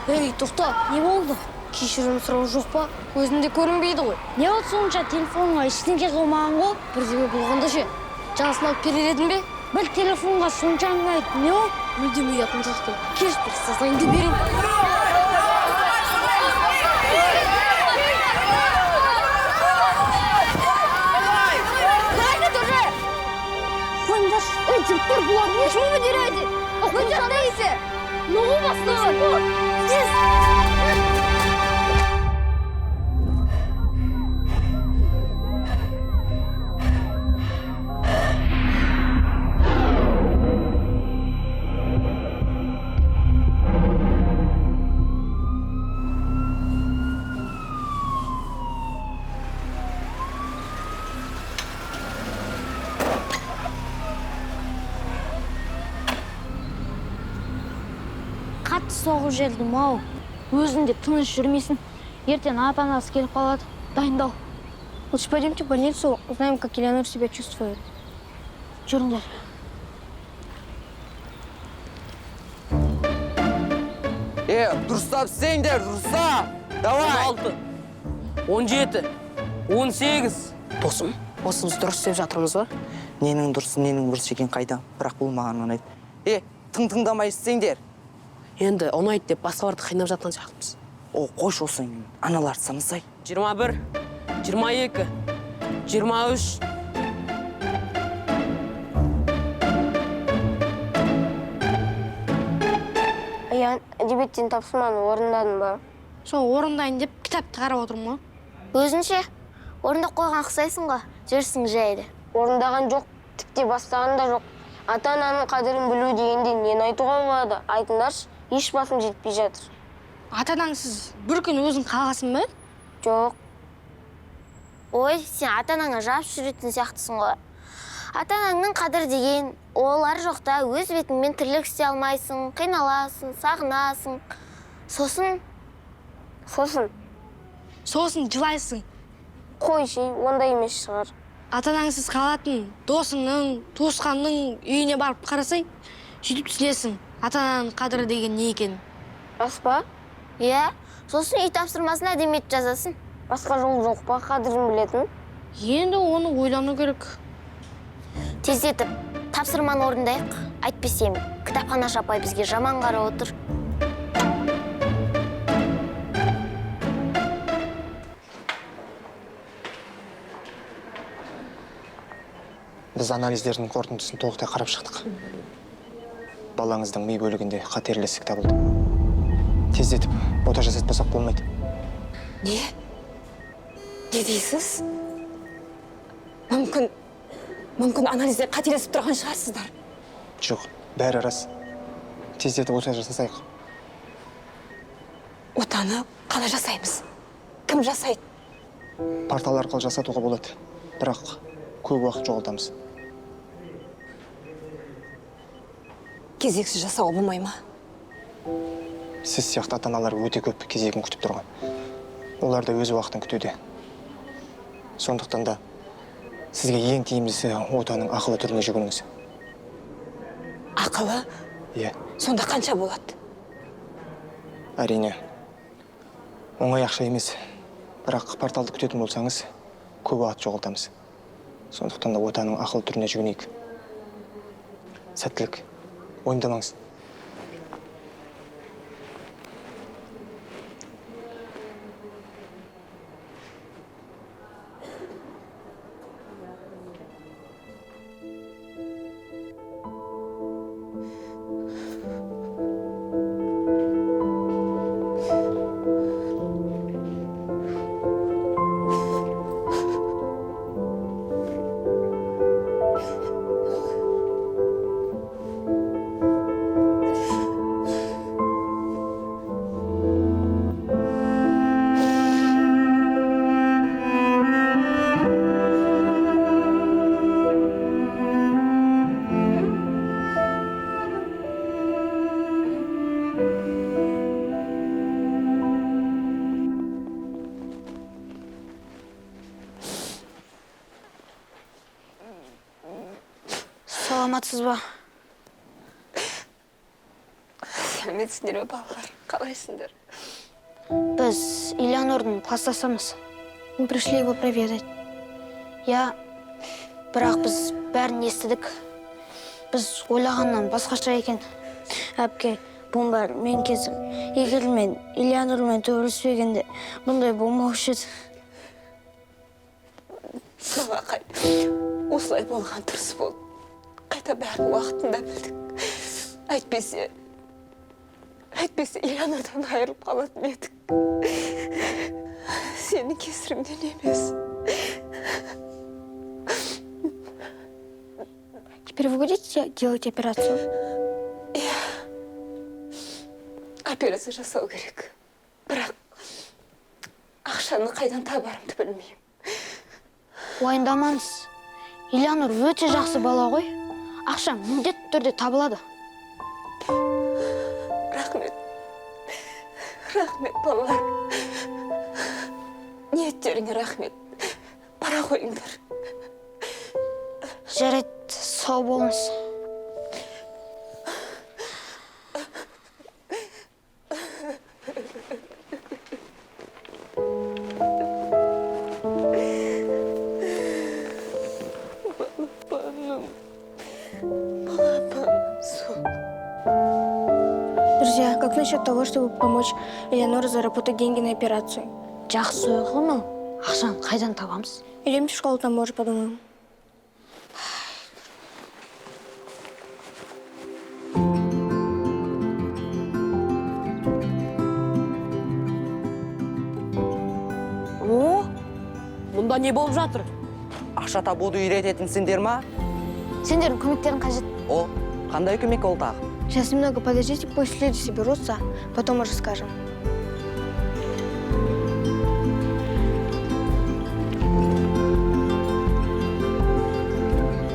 Ей, тоқта, не болды? Кешірім сұрау жоқ па? Көзінде көрінбейді ғой. Не болды сонша, телефонға ештеңе қылмаған ғой? Бірдеме болғанда ше, жаңасын алып берер едің бе? Бір телефонға сонша әңгіме айт, не ол? Мүлдем ұятым жоқ екен. Кеш бір сазайыңды берейін. Хватит уже! Қойыңдаршы. Эй, жігіттер, бұлар не? Почему вы деретесь? Вы жақтайсыз! Ногу бастаған! Здесь! Қатты соғып жібердім ау. Өзің де тыныш жүрмейсің. Ертең ата-анасы келіп қалады. Дайындал. Лучше пойдемте в больницу, узнаем, как Элеонора себя чувствует. Жүріңдер. Е, дұрыстап істеңдер, дұрыстап! Давай! 16, 17, 18. Досым, осы біз дұрыс істеп жатырмыз ба? Ненің дұрысы, ненің бұрыс екенін қайдам, бірақ бұл маған ұнайды. Е, тың тыңдамай істеңдер. Енді ұнайды деп басқаларды қинап жатқан сияқтымыз. О, қойшы осы аналарды санасай. 21, 22, 23. Аян, әдебиеттен тапсырманы орындадың ба? Сол орындайын деп кітапты қарап отырмын ғой. Өзінше орындап қойған ұқсайсың ғой, жүрсің жайлы. Орындаған жоқ, тіпте бастаған да жоқ. Ата-ананың қадірін білу дегенде нені айтуға болады? Айтыңдаршы, еш басым жетпей жатыр. Ата-анаңсыз бір күн өзің қаласың ба? Жоқ. Ой, сен ата-анаңа жабысып жүретін сияқтысың ғой. Ата-анаңның қадірі деген, олар жоқта өз бетіңмен тірлік істей алмайсың, қиналасың, сағынасың. Сосын, Сосын, Сосын жылайсың. қойшы, ондай емес шығар. Ата-анаңсыз қалатын досыңның, туысқанның үйіне барып қарасай, сөйтіп түсінесің ата-ананың қадірі деген не екенін. Рас па? Иә, сосын үй тапсырмасын әдемі етіп жазасың. Басқа жол жоқ па қадірін білетін? Енді оны ойлану керек. Тездетіп тапсырманы орындайық. Әйтпесе кітапханашы апай бізге жаман қарап отыр. Біз анализдердің қорытындысын толықтай қарап шықтық. Балаңыздың ми бөлігінде қатерлі ісік табылды. Тездетіп ота жасатпасақ болмайды. Не? Не дейсіз? Мүмкін, мүмкін анализде қателесіп тұрған шығарсыздар. Жоқ, бәрі рас. Тездетіп ота жасасайық. Отаны қалай жасаймыз? Кім жасайды? Портал арқылы жасатуға болады. Бірақ көп уақыт жоғалтамыз. Кезексіз жасауға болмай ма? Сіз сияқты ата-аналар өте көп кезегін күтіп тұрған. Олар да өз уақытын күтуде. Сондықтан да сізге ең тиімдісі отаның ақылы түріне жүгініңіз. Ақылы? Иә. Сонда қанша болады? Әрине, оңай ақша емес. Бірақ порталды күтетін болсаңыз, көп уақыт жоғалтамыз. Сондықтан да отаның ақылы түріне жүгінейік. Сәттілік. Уайымдамаңыз. Саламатсыз ба? Сәлеметсіздер ме, балалар? Қалайсыңдар? Біз Элеонордың класстасымыз. Мы пришли его проведать. Иә, бірақ біз бәрін естідік. Біз ойлағаннан басқаша екен. Әпке, бұның бәрі мен кесірім. Егер мен Ильянурмен төбелеспегенде, бұндай болмаушы еді. Балақай, осылай болған дұрыс болды. Қайта бәрін уақытында білдік. Әйтпесе Ильянурдан айырылып қалатын едік. Сенің кесіріңнен емес. Теперь вы будете делать операцию? Иә. Операция жасау керек. Бірақ ақшаны қайдан табарымды білмеймін. Уайымдамаңыз. Элеонор өте жақсы бала ғой. Ақша міндетті түрде табылады. Рахмет. Рахмет, балалар. Ниеттеріңе рахмет. Бара қойыңдар. Жарайды, сау болыңыз. Балапаным. Балапаным сол. Друзья, как насчет того, чтобы помочь Элеоноре заработать деньги на операцию? Жақсы ой ғой мынау. Ақшаны қайдан табамыз? Идемте в школу, там может подумаем. О, мұнда не болып жатыр? Ақша табуды үйрететін сендер ма? Сендердің көмектерің қажет. О, қандай көмек ол тағы? Сейчас немного подождите, пусть люди соберутся, потом уже скажем.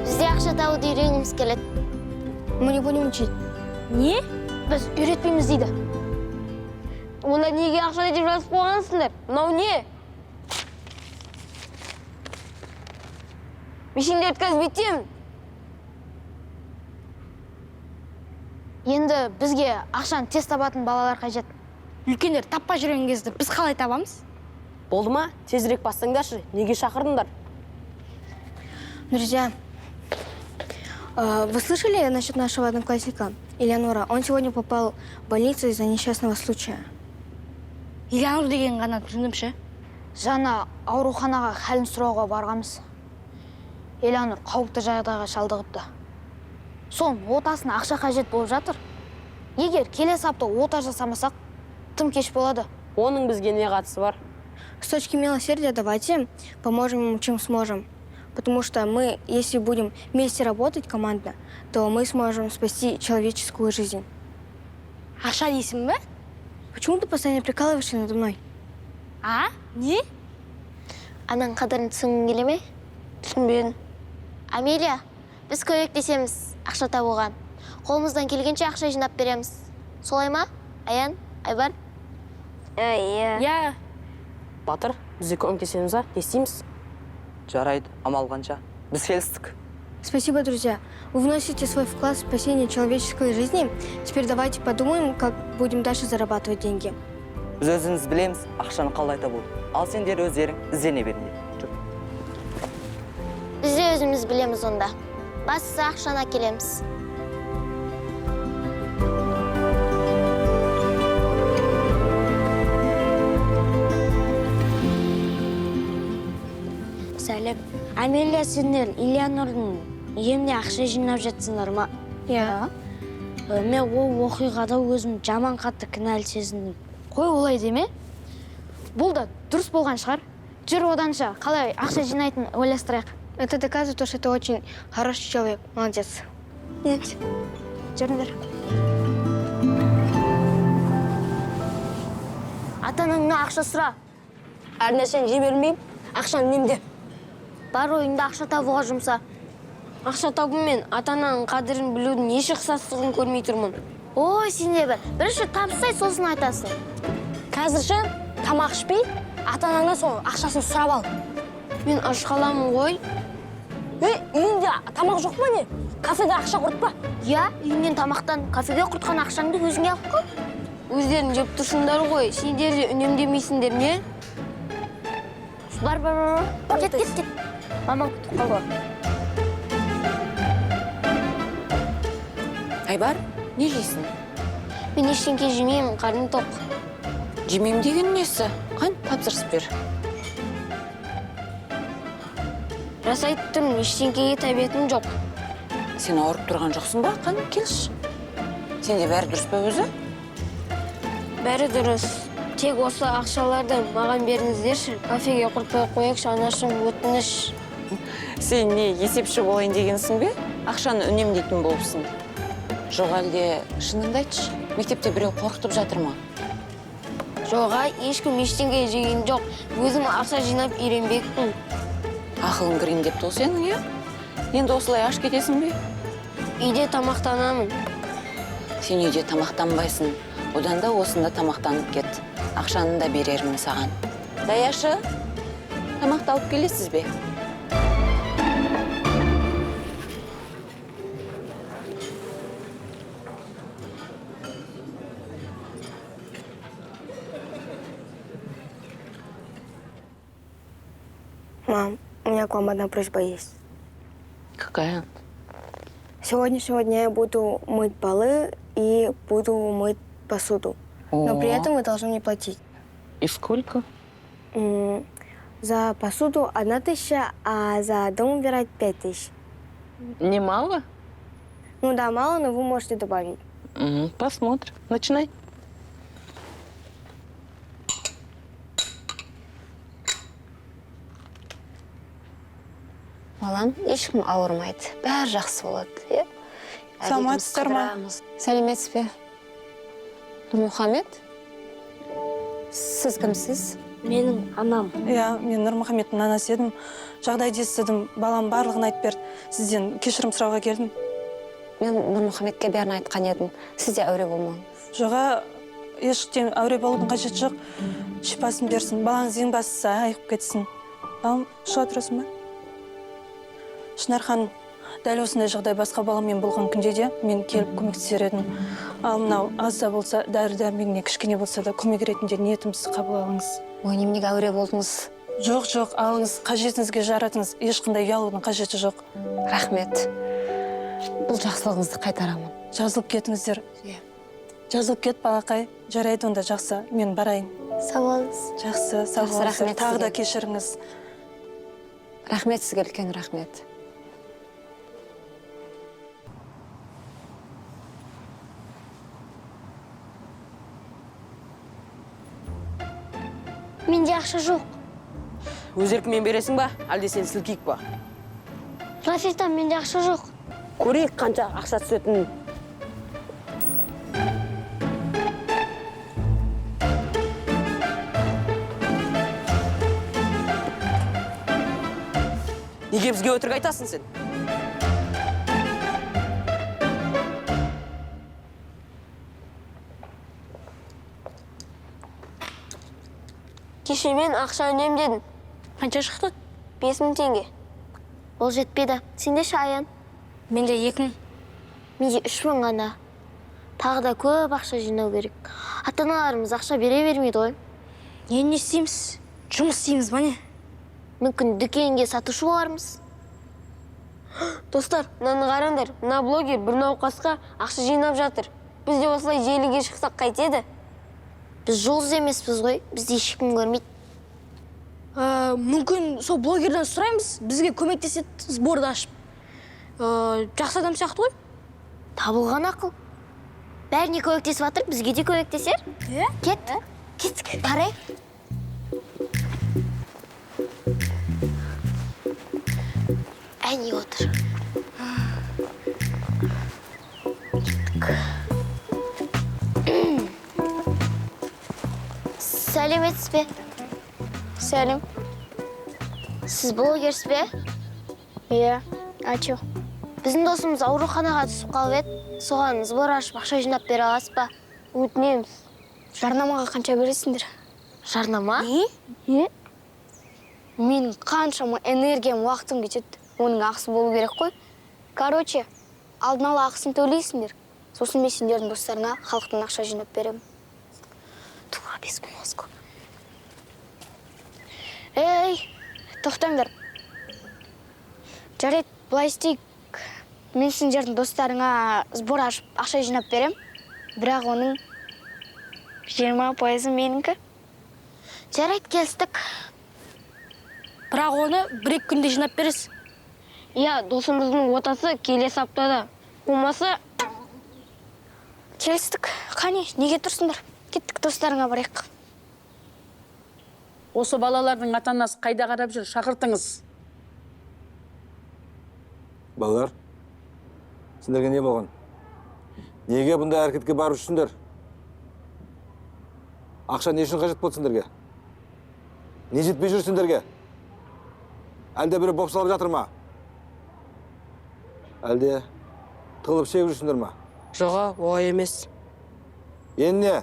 Бізде ақша табуды үйренгіміз келеді. Мы не будем учить. Не? Біз үйретпейміз дейді. Онда неге ақша деп жазып қойғансыңдар? Мынау не? Мен сендерді қазір бүйтемін. Енді бізге ақшаны тез табатын балалар қажет. Үлкендер таппай жүрген кезде біз қалай табамыз? Болды ма? Тезірек бастаңдаршы. Неге шақырдыңдар? Друзья, вы слышали насчет нашего одноклассника Элеонора? Он сегодня попал в больницу из-за несчастного случая. Элеонор деген ғана түсіндім ше. Жаңа ауруханаға халін сұрауға барғанбыз. Элеонор қауіпті жағдайға шалдығыпты. Соның отасына ақша қажет болып жатыр. Егер келесі апта ота жасамасақ, тым кеш болады. Оның бізге не қатысы бар? С точки милосердия давайте поможем ему, чем сможем. Потому что мы, если будем вместе работать командно, то мы сможем спасти человеческую жизнь. Ақша дейсің бе? Почему ты постоянно прикалываешься надо мной? А? Не? Ананың қадірін түсінгің келе ме? Түсінбедім. Амелия, біз көмектесеміз ақша табуға. Қолымыздан келгенше ақша жинап береміз. Солай ма? Аян, Айбар? Иә. Я. Батыр, біз де көмектесеміз, а? Не істейміз? Жарайды, амал қанша. Біз келістік. Спасибо, друзья. Вы вносите свой вклад в спасение человеческой жизни. Теперь давайте подумаем, как будем дальше зарабатывать деньги. Біз өзіміз білеміз ақшаны қалай табуды. Ал сендер өздерің іздене беріңдер. Жүр. Біз де өзіміз білеміз онда. Бастысы ақшаны әкелеміз. Сәлем. Амелия, сендер Элеонордың еміне ақша жинап жатсыңдар ма? Иә. Мен ол оқиғада өзім жаман қатты кінәлі сезіндім. Қой, олай деме. Бұл да дұрыс болған шығар. Жүр, оданша қалай ақша жинайтынын ойластырайық. Это доказывает то, что ты очень хороший человек. Молодец. Нет. Жүріңдер. Ата-анаңнан ақша сұра. Әр нәрсені жей бермеймін, ақшаны үнемде. Бар ойыңды ақша табуға жұмса. Ақша табу мен ата-ананың қадірін білудің еш ұқсастығын көрмей тұрмын. Ой, сен де бір. Бірінші тапсай, сосын айтасың. Қазір ше, тамақ ішпей, ата-анаңнан сол ақшасын сұрап ал. Мен аш қаламын ғой. Ей, үйіңде тамақ жоқ па не? Кафеде ақша құртпа. Иә, үйіңнен тамақтан, кафеге құртқан ақшаңды өзіңе алып қал. Өздерің жеп тұрсыңдар ғой, сендер де үнемдемейсіңдер ме? Бар, бар, бар, бар. Кет, кет, кет. Мамаң күтіп қалды ғой. Айбар, не жейсің? Мен ештеңке жемеймін, қарным тоқ. Жемеймін деген несі? Қан, тапсырыс бер. Рас айтып тұрмын, ештеңкеге тәбетім жоқ. Сен ауырып тұрған жоқсың ба? Қан, келші. Сенде бәрі дұрыс па өзі? Бәрі дұрыс. Тек осы ақшаларды маған беріңіздерші. Кафеге құртпай қояйықшы, анашым, өтініш. Сен не, есепші болайын дегенсің бе? Ақшаны үнемдейтін болыпсың. Жоқ әлде шыныңды айтшы, мектепте біреу қорқытып жатыр ма? Жоға, ешкім ештеңе жеген жоқ. Өзім ақша жинап үйренбекпін. Ақылың кірейін депті ол сенің, иә? Енді осылай аш кетесің бе? Үйде тамақтанамын. Сен үйде тамақтанбайсың. Одан да осында тамақтанып кет. Ақшаны да берермін саған. Даяшы, тамақты алып келесіз бе? Мам, у меня к вам одна просьба есть. Какая? С сегодняшнего дня я буду мыть полы и буду мыть посуду. Но при этом вы должны мне платить. И сколько? За посуду 1000, а за дом убирать 5000. Немало? Ну да, мало, но вы можете добавить. Посмотрим. Начинай. Балам, ешкім ауырмайды. Бәрі жақсы болады, иә? Саламатсыздар ма? Сәлеметсіз бе? Нұрмұхамед? Сіз кімсіз? Менің анам. Иә, мен Нұрмұхамедтің анасы едім. Жағдайды естідім, балам барлығын айтып берді. Сізден кешірім сұрауға келдім. Мен Нұрмұхамедке бәрін айтқан едім. Сіз де әуре болмаңыз. Жоға, ештеңе әуре болудың қажеті жоқ. Шипасын берсін. Балаңыз ең бастысы айығып кетсін. Балам, шыға тұрасың ба? Шынар ханым, дәл осындай жағдай басқа баламмен болған күнде де мен келіп көмектесер едім. Ал мынау аз да болса, дәрі-дәрмегіне кішкене болса да көмек ретінде ниетімізді қабыл алыңыз. Ой, неменеге әуре болдыңыз? Жоқ, жоқ, алыңыз, қажетіңізге жаратыңыз. Ешқандай ұялудың қажеті жоқ. Рахмет. Бұл жақсылығыңызды қайтарамын. Жазылып кетіңіздер. Иә. Жазылып кет, балақай. Жарайды онда, жақсы. Мен барайын. Сау болыңыз. Жақсы, сау Жақсы, болыңыздар. рахмет Тағы да сізге. кешіріңіз. Рахмет сізге, үлкен рахмет. Менде ақша жоқ. Өз еркіңмен бересің ба, әлде сен сілкейік па? Рас айтамын, менде ақша жоқ. Көрейік қанша ақша түсетінін. Неге бізге өтірік айтасың сен? Кеше мен ақша үнемдедім. Қанша шықты? 5000 теңге. Ол жетпеді. Сенде ше, Аян? Менде 2000. Менде 3000 ғана. Тағы да көп ақша жинау керек. Ата-аналарымыз ақша бере бермейді ғой. Не істейміз? Жұмыс істейміз ба не? Мүмкін дүкенге сатушы болармыз. Достар, мынаны қараңдар. Мына блогер бір науқасқа ақша жинап жатыр. Біз де осылай желіге шықсақ қайтеді? Біз жұлдыз емеспіз ғой, бізді ешкім көрмейді. Мүмкін сол блогерден сұраймыз, бізге көмектеседі, сборды ашып. Жақсы адам сияқты ғой. Табылған ақыл. Бәріне көмектесіп жатыр, бізге де көмектесер. Е? Кет, кеттік, барайық. Әне отыр. Кеттік. Сәлеметсіз бе? Сәлем. Сіз блогерсіз бе? Иә. А чё? Біздің досымыз ауруханаға түсіп қалып еді. Соған сбор ашып ақша жинап бере аласыз ба? Өтінеміз. Жарнамаға қанша бересіңдер? Жарнама? Не? Менің қаншама энергиям, уақытым кетеді. Оның ақысы болу керек қой. Короче, алдын ала ақысын төлейсіңдер. Сосын мен сендердің достарыңа халықтан ақша жинап беремін. Без мозгу. Ей, тоқтаңдар. Жарайды, былай істейік. Мен сендердің достарыңа сбор ашып, ақша жинап берем. Бірақ оның 20%-ы менікі. Жарайды, келістік. Бірақ оны 1-2 күнде жинап бересіз. Иә, досымыздың отасы келесі аптада. Болмаса... Келістік. Қане, неге тұрсыңдар? Кеттік, достарыңа барайық. Осы балалардың ата-анасы қайда қарап жүр? Шақыртыңыз. Балалар, сендерге не болған? Неге бұндай әрекетке барып жүрсіңдер? Ақша не үшін қажет болды сендерге? Не жетпей жүр сендерге? Әлде бірі бопсалап жатыр ма? Әлде тығылып шегіп жүрсіңдер ма? Жоға, олай емес. Енді не?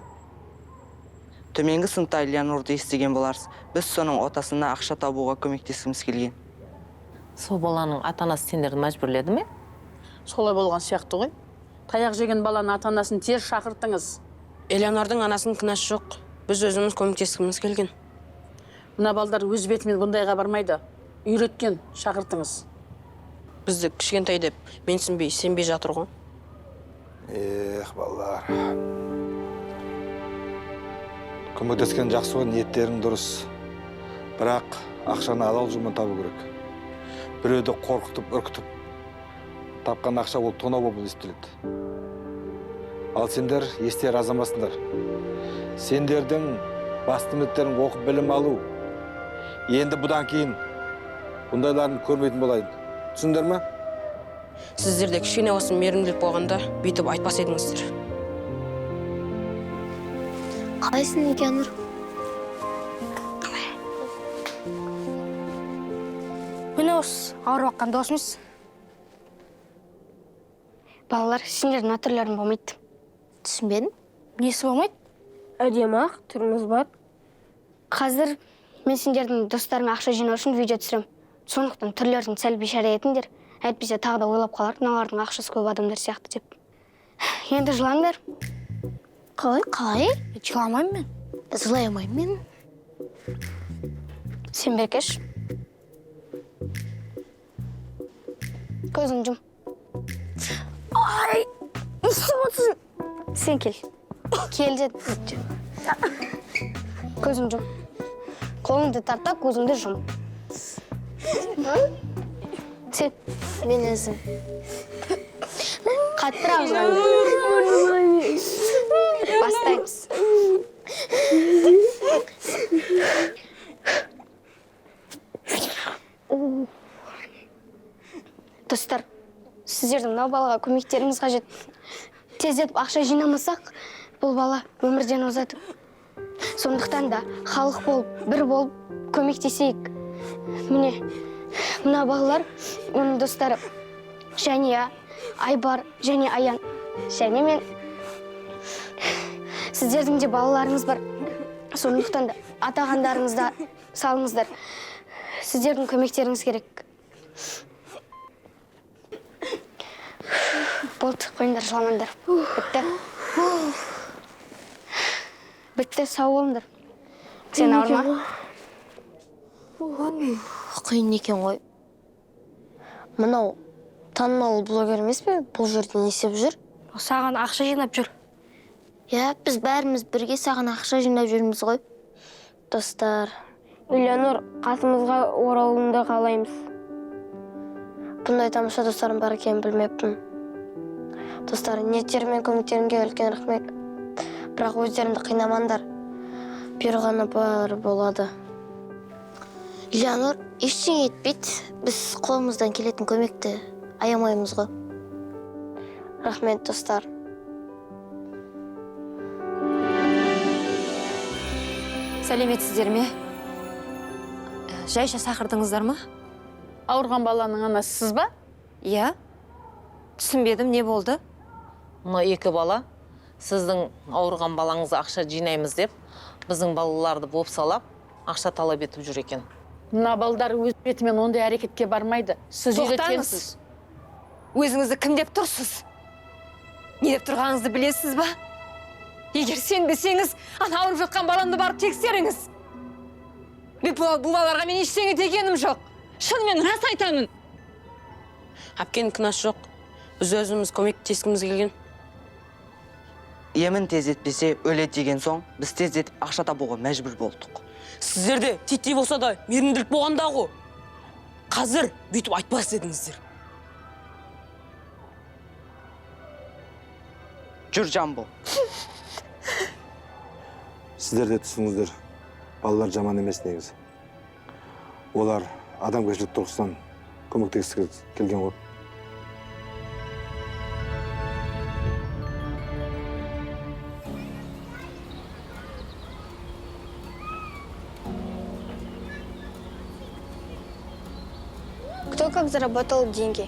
Төменгі сыныпта Элеонорды естіген боларсыз. Біз соның отасына ақша табуға көмектескіміз келген. Сол баланың ата-анасы сендерді мәжбүрледі ме? Солай болған сияқты ғой. Таяқ жеген баланың ата-анасын тез шақыртыңыз. Элеонордың анасының кінәсі жоқ. Біз өзіміз көмектескіміз келген. Мына балдар өз бетімен бұндайға бармайды. Үйреткен, шақыртыңыз. Бізді кішкентай деп менсінбей, сенбей жатыр ғой. Эх, балалар. Көмектескен жақсы ғой, ниеттерің дұрыс. Бірақ ақшаны адал жолмен табу керек. Біреуді қорқытып, үркітіп тапқан ақша ол тонау болып есептеледі. Ал сендер естер азаматсыңдар. Сендердің басты міндеттерің оқып білім алу. Енді бұдан кейін бұндайларын көрмейтін болайын. Түсіндіңдер ме? Сіздерде кішкене болсын мейірімділік болғанда бүйтіп айтпас едіңіздер. Қалайсың, Элеонор? Міне осы ауырып жатқан досымыз. Балалар, сендердің түрлерің болмайды. Түсінбедім. Несі болмайды? Әдемі-ақ түріміз бар. Қазір мен сендердің достарыңа ақша жинау үшін видео түсірем. Сондықтан түрлерін сәл бейшара етіңдер. Әйтпесе тағы да ойлап қалар, мыналардың ақшасы көп адамдар сияқты деп. Енді жылаңдар. Қалай? Қалай? Жыламаймын мен. Жылай алмаймын мен. Сен беркеш. Көзіңді жұм. Ай, не істеп отырсың? Сен кел. Кел дедім. Көзіңді жұм. Қолыңды тарта, көзіңді жұм. Сен. Мен өзім. Қаттырақ жылаңдар. Бастаймыз. Достар, сіздердің мынау балаға көмектеріңіз қажет. Тездетіп ақша жинамасақ, бұл бала өмірден озады. Сондықтан да халық болып, бір болып көмектесейік. Міне, мына балалар, оның достары Жәния, Айбар және Аян, және мен. Сіздердің де балаларыңыз бар. Сондықтан да атағандарыңызда салыңыздар. Сіздердің көмектеріңіз керек. Болды, қойыңдар, жыламаңдар. Бітті. Бітті, сау болыңдар. Сен ауырма. Қиын екен ғой. Мынау танымал блогер емес пе? Бұл жерде не істеп жүр? Саған ақша жинап жүр. Иә, біз бәріміз бірге саған ақша жинап жүрміз ғой. Достар. Элеонор, қасымызға оралуыңды қалаймыз. Бұндай тамаша достарым бар екенін білмеппін. Достар, ниеттері мен көмектеріңге үлкен рахмет. Бірақ өздеріңді қинамаңдар. Бұйырғаны бәрі болады. Элеонор, ештеңе етпейді. Біз қолымыздан келетін көмекті аямаймыз ғой. Рахмет, достар. Сәлеметсіздер ме? Жайша шақырдыңыздар ма? Ауырған баланың анасысыз ба? Иә. Түсінбедім, не болды? Мына екі бала сіздің ауырған балаңызға ақша жинаймыз деп, біздің балаларды бопсалап, ақша талап етіп жүр екен. Мына балдар өз бетімен ондай әрекетке бармайды. Сіз үйреткенсіз. Өзіңізді кім деп тұрсыз? Не деп тұрғаныңызды білесіз ба? Егер сенбесеңіз, ана ауырып жатқан баламды барып тексеріңіз. Бұл балаларға мен ештеңе дегенім жоқ. Шынымен рас айтамын. Әпкенің кінәсі жоқ. Біз өзіміз көмектескіміз келген. Емін тездетпесе өледі деген соң, біз тездетіп ақша табуға мәжбүр болдық. Сіздерде титтей болса да мейірімділік болғанда ғой. Қазір бүйтіп айтпас едіңіздер. Жүр, Жамбо. Сіздер де түсініңіздер, балалар жаман емес негізі. Олар адамгершілік тұрғысынан көмектескісі келген ғой. Кто как заработал деньги?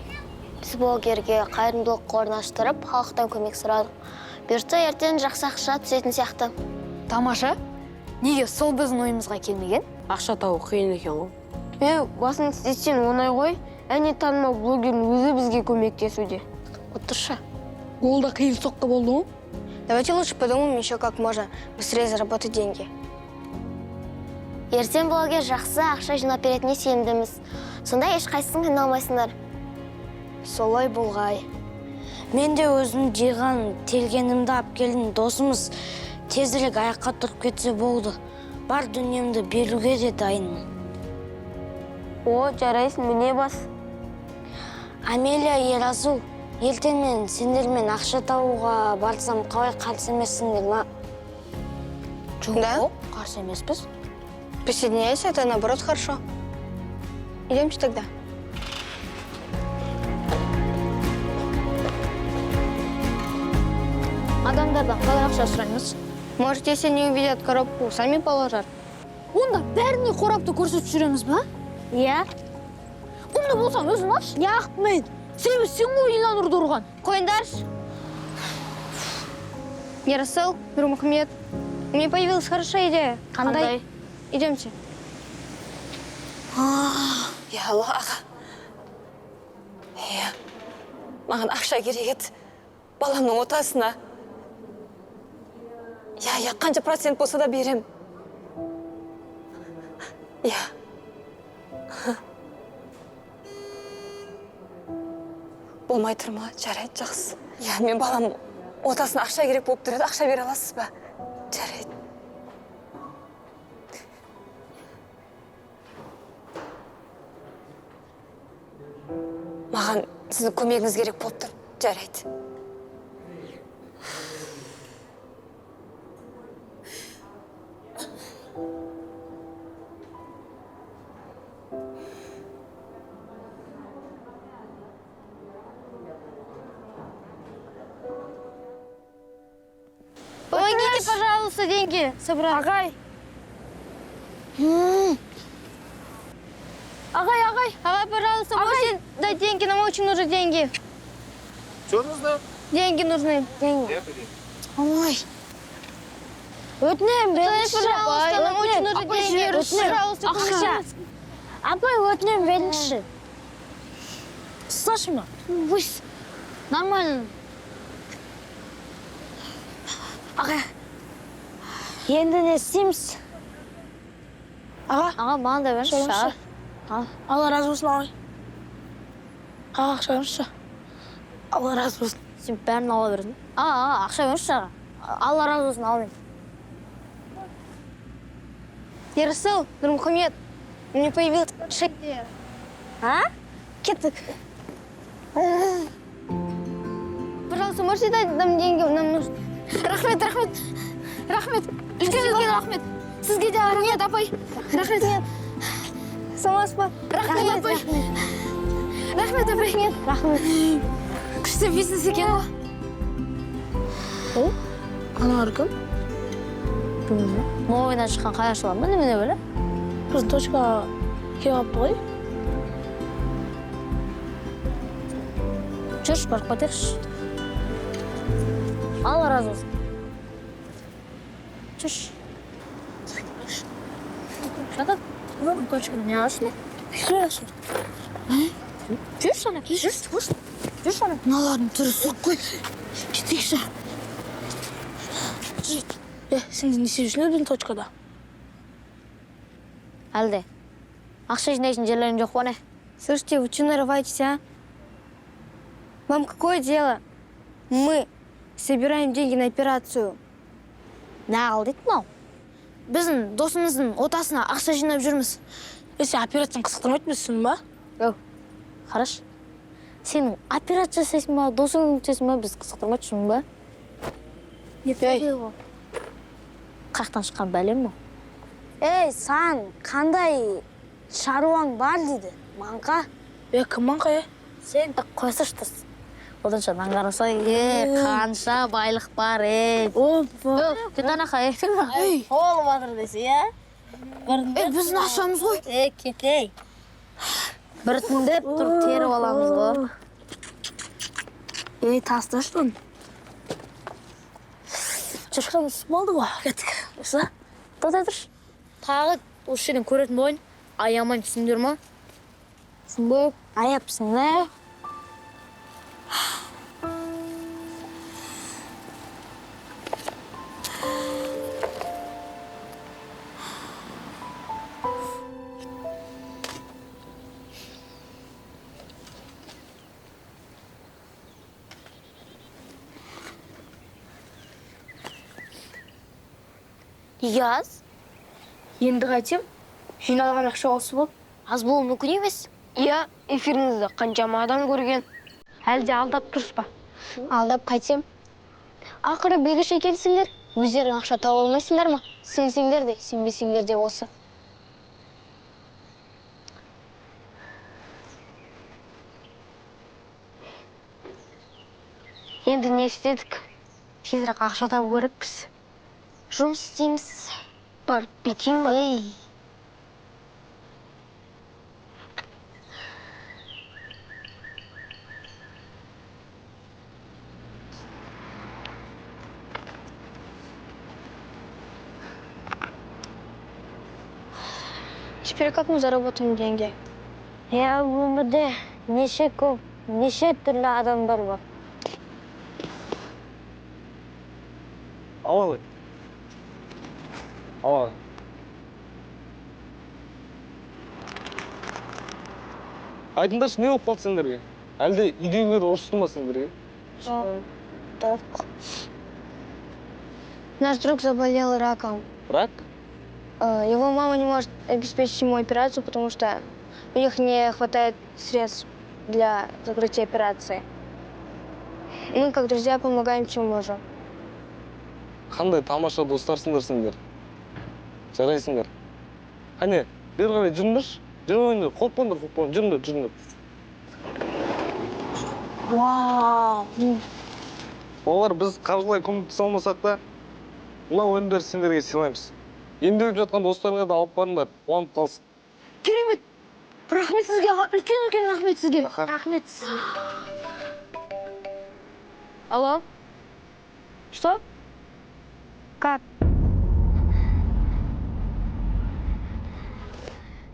Біз блогерге қайырымдылық қорын аштырып, халықтан көмек сұрадық. Бұйыртса, ертең жақсы ақша түсетін сияқты. Тамаша. Неге сол біздің ойымызға келмеген? Ақша табу қиын екен ғой. Басын істесең оңай ғой. Әне танымал блогердің өзі бізге көмектесуде. Отыршы. Ол да қиын соққы болды ғой. Давайте лучше подумаем еще, как можно быстрее заработать деньги. Ертең блогер жақсы ақша жинап беретініне сенімдіміз. Сонда ешқайсысын қиналмайсыңдар. Солай болғай. Мен де өзім жиған телгенімді алып келдім. Досымыз тезірек аяққа тұрып кетсе болды. Бар дүниемді беруге де дайынмын. О, жарайсың, міне бас. Амелия, Ерасыл, ертең мен сендермен ақша табуға барсам қалай қарсы емессіңдер ма? Жоқ, қарсы емеспіз. Присоединяйся, это наоборот хорошо. Идемте тогда. Адамдардан қалай ақша сұраймыз? Может, если они увидят коробку, сами положат? Онда бәріне қорапты көрсетіп жүреміз ба? Иә. Онда болсаң өзің алшы. Неғып мен? Себебі сен ғой Елнұрды ұрған. Қойыңдаршы. Ерасыл, Нұрмұхамед, у меня появилась хорошая идея. Қандай? Идемте. Я Алла, аға. Иә, маған ақша керек еді. Баламның отасына. Иә, иә, қанша процент болса да берем. Иә. Болмай тұр ма? Жарайды, жақсы. Иә, мен балам отасына ақша керек болып тұр еді. Ақша бере аласыз ба? Жарайды. Маған сіздің көмегіңіз керек болып тұр. Жарайды. Помогите, пожалуйста, деньги собрать. Ағай. Ағай, ағай. Ағай, пожалуйста, можете дать деньги? Нам очень нужны деньги. Что нужно? Деньги нужны. Деньги. Ой. Өтінемін, беріңізші. Пожалуйста, нам очень нужны деньги. Пожалуйста, Ақша. Апай, өтінемін, беріңізші. Ұсташы ма? Пусть. Нормально. Ағай. Енді не істейміз? Аға. Аға, маған да беріңізші. Аға. Алла разы болсын, ағай. Аға, ақша беріңізші. Алла разы болсын. Сен бәрін ала бердің. Аға, ақша беріңізші, аға. Алла разы болсын, ал мен. Ерасыл, Нұрмұхамед, у меня появилась хорошая идея. А? Кеттік. Пожалуйста, можете дать нам деньги? Нам нужны. Рахмет, рахмет. Рахмет. Үлкен-үлкен рахмет. Сізге де рахмет, апай. Рахмет. Саламатсыз ба? Рахмет, апай. Рахмет, апай. Рахмет. Күшті бизнес екен ғой. Аналар кім? Новыйдан шыққан қайыршылар ма, немене бөлі? Біздің точкаға келіп алыпты ғой. Жүрші, барып қайтайықшы. Алла разы болсын. Жүрші. Жатады. Точка не ашты? Жүрші ана, жүрші, жүрші. Жүрші ана. Мыналардың түрі суық қой. Кетейікші. Сендер не істеп жүрсіңдер біздің точкада? Әлде ақша жинайтын жерлерің жоқ па, не? Слушайте, вы что нарываетесь, а? Вам какое дело? Мы собираем деньги на операцию. Нағыл дейді мынау. Біздің досымыздың отасына ақша жинап жүрміз. Сен операцияны қызықтырмайды емессің ба? Оу, қарашы. Сенің операция жасайсың ба, досың көмектесің ба, біз қызықтырмайды, түсіндің ба? Не ей. Қаяқтан шыққан бәлем мынау? Ей, сан, қандай шаруаң бар дейді. Маңқа. Кім маңқа, е? Сен қойсайшы тас. Оданша нан қарасай, қанша байлық бар, ей. Опа. Кет анақа, ей. Толып жатыр десе, иә? Біздің ақшамыз ғой. Кет, ей. Біртіндеп тұрып теріп аламыз ғой. Ей, тасташы оны. Шашқан түсіп болды ғой. Кеттік. Осы? Тоқтай тұршы. Тағы осы жерден көретін бойын аямай, түсіндер ма? Түсінбей. Аяпсың, да? Неге аз? Енді қайтем? Жиналған ақша осы болып. Аз болуы мүмкін емес. Иә, эфиріңізді қаншама адам көрген. Әлде алдап тұрсыз ба? Алдап қайтем? Ақыры білгіш екенсіңдер. Өздерің ақша таба алмайсыңдар ма? Сенсеңдер де, сенбесеңдер де осы. Енді не істедік? Тезірек ақша табу керекпіз. Жұмыс істейміз. Барып бүйтейін ба? Ей. Теперь как мы заработаем деньги? Иә, өмірде неше көп, неше түрлі адамдар бар. Ауалы. Ауалы. Айтыңдаршы, не болып қалды сендерге? Әлде үйдегілер ұрысты ма сендерге? Жоқ. Наш друг заболел раком. Рак? Его мама не может обеспечить ему операцию, потому что у них не хватает средств для закрытия операции. Мы, как друзья, помогаем, чем можем. Қандай тамаша достарсыңдар сендер. Жарайсыңдар. Қане, бері қарай жүріңдерші. Жүріңдер, қорықпаңдар, қорықпаңдар, жүріңдер, жүріңдер. Вау! Олар біз қаржылай көмектесе алмасақ та, мына өнімдерді сендерге сыйлаймыз. Емделіп жатқан достарыңа да алып барыңдар, қуанып қалсын. Керемет! Рахмет сізге, аға. Үлкен-үлкен рахмет сізге. Рахмет сізге. Алло? Что? Как?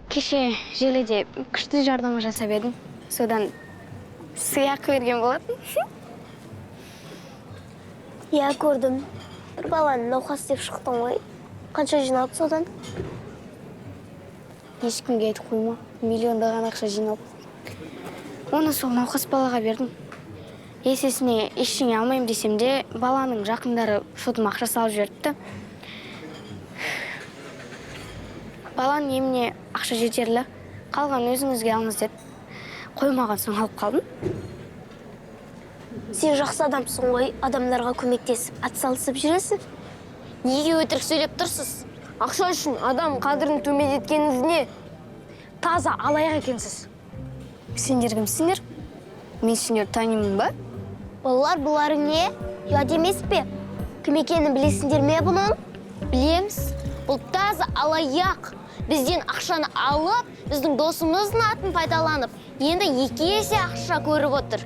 Кеше желіде күшті жарнама жасап едім. Содан сыйақы берген болатын. Иә, көрдім. Бір баланы науқас деп шықтың ғой. Қанша жиналды содан? Ешкімге айтып қойма. Миллиондаған ақша жиналды. Оны сол науқас балаға бердім. Есесіне ештеңе алмаймын десем де, баланың жақындары шотыма ақша салып жіберіпті. Баланың еміне ақша жетерлі, қалған өзіңізге алыңыз деп қоймаған соң алып қалдым. Сен жақсы адамсың ғой, адамдарға көмектесіп, атсалысып жүресің. Неге өтірік сөйлеп тұрсыз? Ақша үшін адам қадірін төмендеткеніңіз не? Таза алаяқ екенсіз. Сендер кімсіңдер? Мен сендерді танимын ба? Балалар, бұларың не? Ұят емес пе? Кім екенін білесіңдер ме бұның? Білеміз. Бұл таза алаяқ. Бізден ақшаны алып, біздің досымыздың атын пайдаланып, енді 2 есе ақша көріп отыр.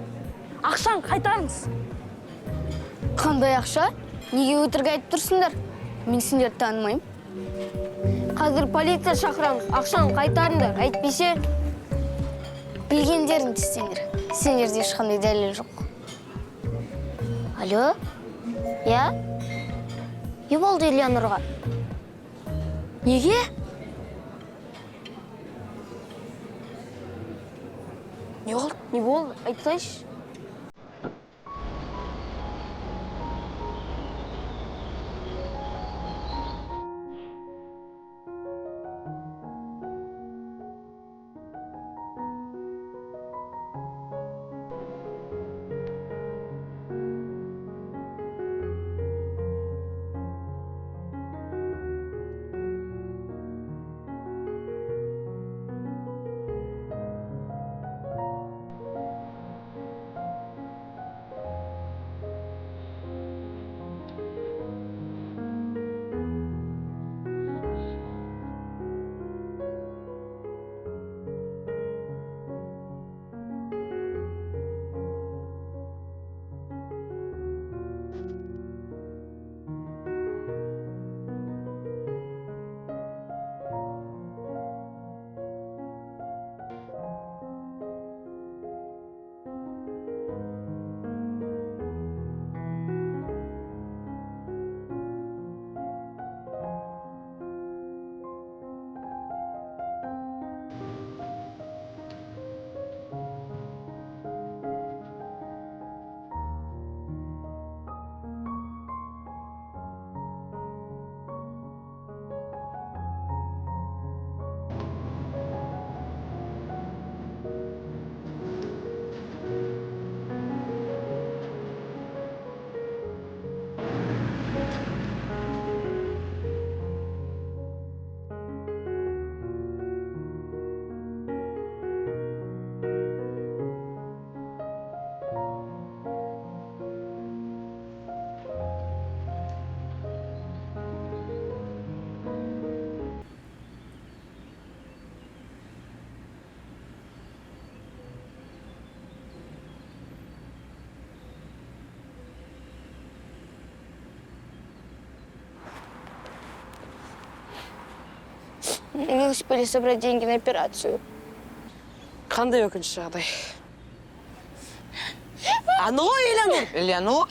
Ақшаны қайтарыңыз. Қандай ақша? Неге өтірік айтып тұрсыңдар? Мен сендерді танымаймын. Қазір полиция шақырамыз. Ақшаны қайтарыңдар. Әйтпесе білгендеріңді істеңдер. Сендерде ешқандай дәлел жоқ. Алло? Я? Не болды Элеонорға? Неге? Не болды? Не болды? Айтсайшы. Мы успели собрать деньги на операцию. Қандай өкінішті жағдай. Ано, Элеонор! Элеонор?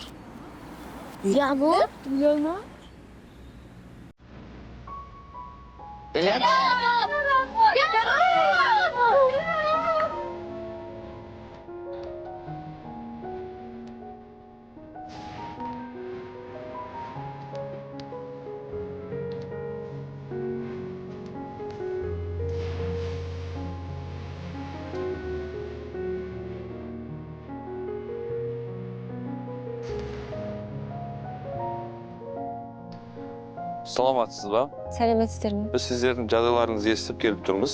Элеонор? Элеонор? Элеонор? Саламатсыз ба? Сәлеметсіздер ме? Біз сіздердің жағдайларыңызды естіп келіп тұрмыз.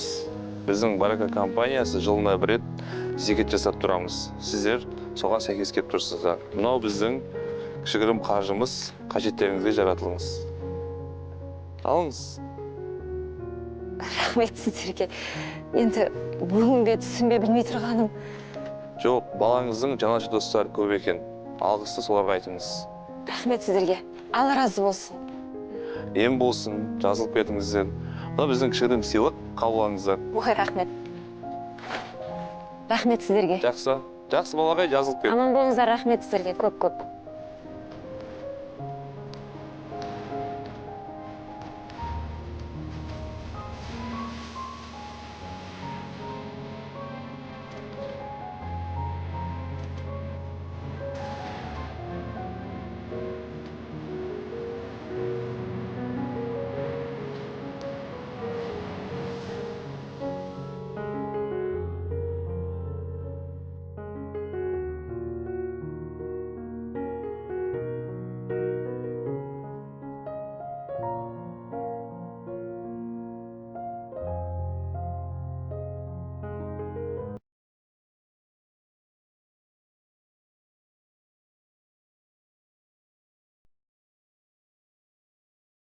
Біздің Барака компаниясы жылына бір рет зекет жасап тұрамыз. Сіздер соған сәйкес келіп тұрсыздар. Мынау біздің кішігірім қаржымыз, қажеттеріңізге жаратылыңыз. Алыңыз. Рахмет сіздерге. Енді бүгін бе түсім бе білмей тұрғаным. Жоқ, балаңыздың жанашыр достары көп екен. Алғысты соларға айтыңыз. Рахмет сіздерге. Алла разы болсын. Ем болсын, жазылып кетіңіздер. Мына біздің кішігірім сыйлық, қабыл алыңыздар. Ой, рахмет. Рахмет сіздерге. Жақсы. Жақсы балағай, жазылып кет. Аман болыңыздар, рахмет сіздерге көп-көп.